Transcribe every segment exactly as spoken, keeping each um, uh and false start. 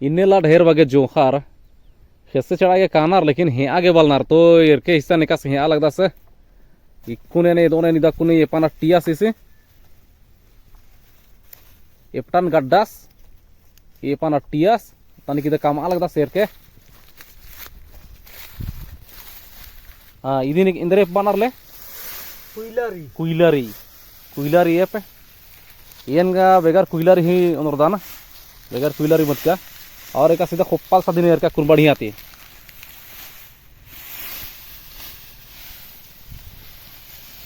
इन्नेला ढेर बग्गे जोंख़र, ख़ेस्स चढ़ा गे कानर, लेकिन हेंआ गे बलनर, तो एरके इसन एकासे हेंआ लगदस। इक्कुन एन एदोन एन इदा कुन एपना टियास इसी, एपटन गड्डस, एपना टियास, तनिक इदा कमआ लगदस एरके। हाँ, इदिन एन्दरे एप बअनर ले? कुइलारी। कुइलारी। कुइलारी एप। एन गा बेगर कुइलारी ही ओन्दरदन, बेगर कुइलारी मटका। और एकासे इदा खोप्पा लगदस इदिन एरके अक्कुन बढ़िया ती।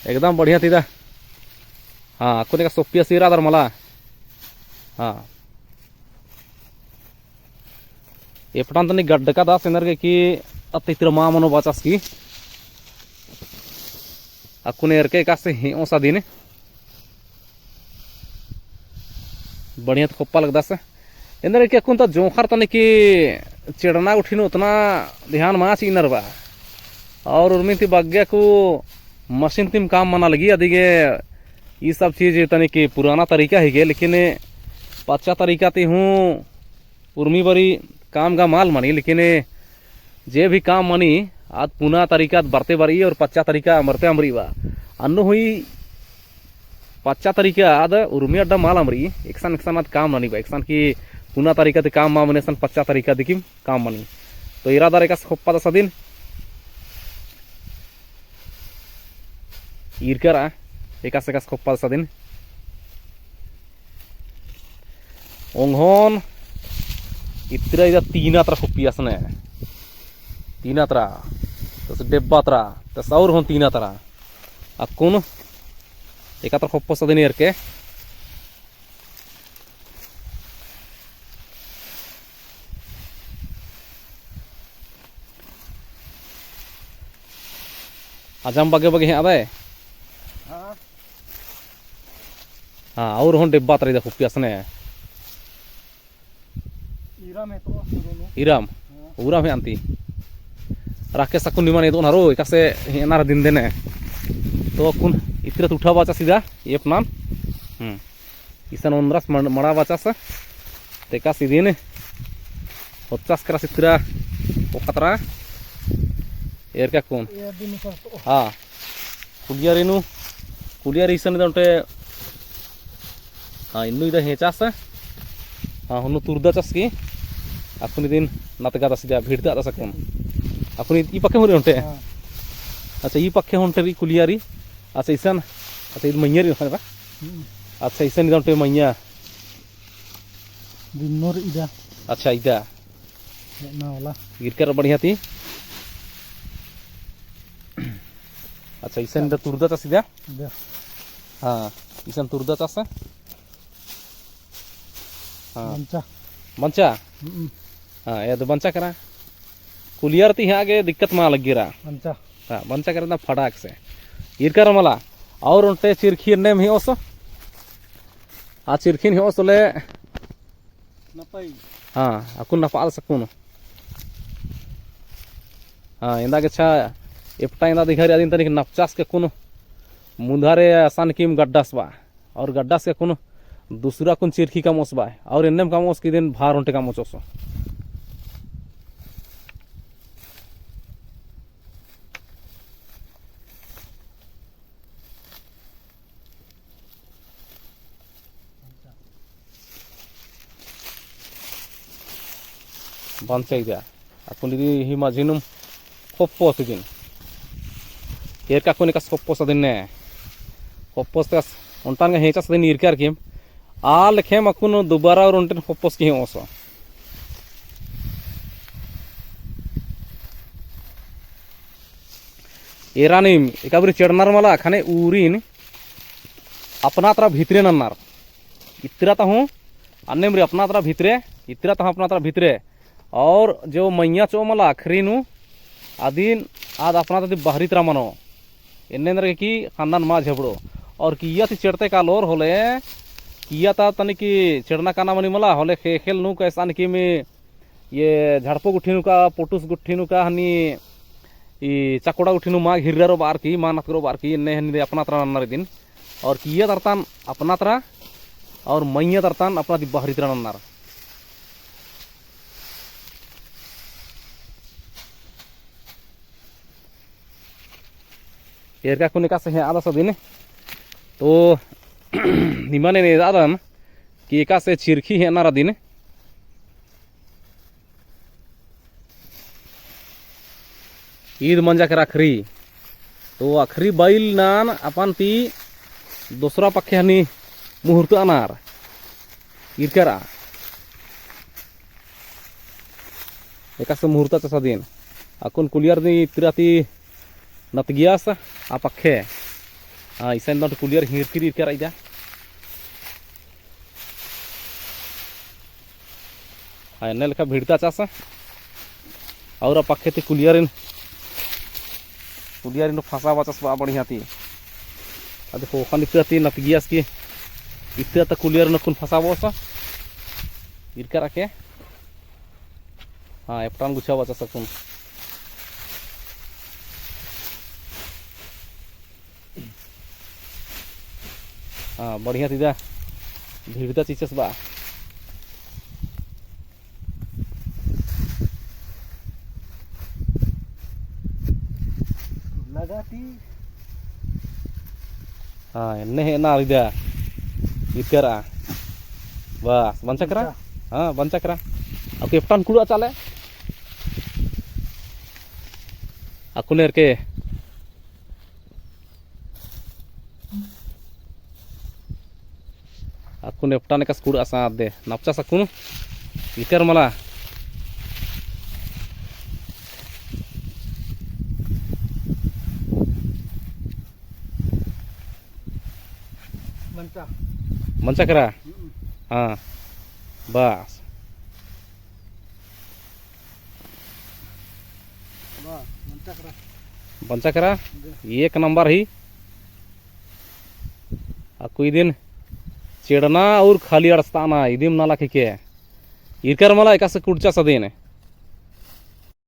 एकदम बढ़िया ती इदा। हाँ, अक्कुन एकासे ओप्पिया सीरा दर मला। हाँ। एपटन तनी गड्डकादस एन्देरगे कि अत्त इतरा मा मनो बाचस की अक्कुन एरके एकासे हेंओस अदिन। बढ़िया ती खोप्पा लगदस। एन्देरगे कि अक्कुन ता जोंख़र तनी कि चेड़ना गुट्ठी नू ओतना ध्यान मा चिअनर बा। और उर्मी ती बग्गे अक्कु मशीन तिम काम मना लगी, अदिगे ई सब चीज तनी कि पुराना तरीका हिके, लेकिन पच्चा तरीका ती हूँ उर्मी बारी काम गा मल मनी, लेकिन जे भी काम मनी, आद पुना तरीका आद बरते बरई और पच्चा तरीका अमरते अमरई बा। अन्नु हुई पच्चा तरीका आद उर्मी अड्डा मल अमरई, एकसन एकसन आद काम ननी बा, एकसन कि पुना तरीका ती काम मा मनी, एकसन पच्चा तरीका ती किम काम मनी। तो इरा दर एकासे खोप्पा लगदस अदिन। ईरकर आ, एकासे एकासे खोप्पा लगदस अदिन। ओंगोन इतरा इदा तीना तरा खोप्पियस ने। तीना तरा, तस डेब्बा तरा, तस और होन तीना तरा। अक्कुन एका तरा खोप्पोस अदिन एरके। अजम बग्गे बग्गे हेंआ दय। हाँ। हाँ, और होन डेब्बा तरा इदा खोप्पियस ने। इराम है तो, सुनो। इराम। हाँ। उराम है आंटी। राकेश अक्कुन निमन एदोन हरो, एकासे हेंअनर दिम देने। तो अक्कुन इतरा ती उठा बाचस इदा, एपनन। हम्म। इसन ओन्द्रस मड़-, मड़ा बाचस। तेका सीधे ने। होच्चस केरस इतरा, ओखतरा। एरके अक्कुन। ये दिन कर तो। हाँ। कुलियारी नू, कुलियारी इसन इदा ओन्टे, हाँ, इन्नु इदा हेंचास, हाँ, हुन्नु तुरदाचस की, अक्कुन इदिन नतगादस इदा, भिड़दादस अक्कुन। अक्कुन ई पक्के हुरे ओन्टे? हाँ। अच्छा, ई पक्के ओन्टे रई कुलियारी। अच्छा, इसन, अच्छा, इद मइय्याँ रई ओन्टे बा? हम्म। अच्छा, इसन इदा ओन्टे मइय्याँ। दिन्नोर इदा। अच्छा, इदा। ना वाला। गिरकर बढ़िया ती। अच्छा, इसन इदा तुरदाचस इदा? इदा। हाँ, इसन तुरदाचस। हाँ। बंचा। बंचा? हम्म। हाँ, या तो बंचा केरा। कुलियर ती हाँ गे दिक्कत मा लग्गी रा। बंचा। हाँ, बंचा केरा ना फटाक से। ईरकर मला। और ओन्टे चिरखी एन्नेम हेंओस। आ चिरखिन हेंओस ले नपाई। हाँ, अक्कुन नपादस अक्कुन। हाँ, एन्दा गे अच्छा, एपटा एन्दा दिघारी अदिन तनिक नपचास के अक्कुन मुन्धारे असन किम गड्डस बा। और गड्डस के अक्कुन दूसरा अक्कुन चिरखी कमओस बा। और एन्नेम कमओस की इदिन भार ओन्टे कमओस। बंचा इदा। अक्कुन इदी ही मझी नुम खोप्पोस इदिन। एरका अक्कुन एकासे खोप्पोस अदिन ने। खोप्पोस तस ओन्टन गा हेंचास अदिन ईरकर किम। आल खेम अक्कुन दुबारा और ओन्टन खोप्पोस की हेंओस। एरा नीम एका बारी चेड़नर मला ख़ने उरिन अपना तरा भितरे नन्नर। इतरा तहूँ अन्नेम रई अपना तरा भितरे, इतरा तहूँ अपना तरा भितरे। और जो मइय्याँ चो मला आखिरी नू अदिन आद अपना तरा ती बहरी तरा मनो। एन्ने एन्देरगे कि ख़न्नन मा झेबड़ो। और किइय्या ती चेड़ते कालोर होले, किइय्या ता तनिक चेड़ना काना मनी मला होले ख़ेख़ेल नू कैसन किम ये झड़पो गुट्ठी नू का, पोटुस गुट्ठी नू का, हनी ई चकोड़ा गुट्ठी नू मा घिर्रा रो बार की, मा नतगरो बार की, एन्ने हनी दे अपना तरा नन्नर इदिन। और किइय्या तरतन अपना तरा, और मइय्याँ तरतन अपना ती बहरी तरा नन्नर। एरका कुन एकासे हेंअदस अदिन। तो निमन एन एदादन कि एकासे चिरखी हेंअनर अदिन। ईद मंजा केरा अखरी। तो अखरी बइल नान अपन ती दोसरा पक्खे हनी मुहूर्तअनर। ईरकरा। एकासे मुहूर्ता चस अदिन। अक्कुन कुलियर नी इतरा ती नतगियस आ पक्खे। हाँ, इसन दंट कुलियर हिरकिर ईरकरा इदा। हाँ, एन्ने लेखा भिड़ता चस। और आ पक्खे ती कुलियरिन, कुलियरिन फंसाबआ चस बा बढ़िया ती। अदि ख़ोख़ा नी इतरा ती नतगियस की इतरा ता कुलियरिन अक्कुन फंसाबओस। ईरकरा के। हाँ, एपटान गुछाबआ चस अक्कुन। हाँ, बढ़िया ती इदा भिड़ता चिच्चस बा। लगा ती। हाँ, एन्ने हेंअनर इदा। ईरकरा। बस, बंचा केरा? बंचा। हाँ, बंचा केरा। अक्कु एपटान कुड़आ चाले। अक्कुन एरके। अक्कुन एपटान एकासे कुड़आ साथ दे। नपचस अक्कुन। ईरकर मला। मंचा। मंचा केरा? हम्म। हाँ। बस। बा, मंचा केरा। मंचा केरा? एक नंबर ही। अक्कु इदिन चेड़ना और खाली अंड़सताना, इदिम नलख हिके। ईरकर मला एकासे कुड़चस अदिन।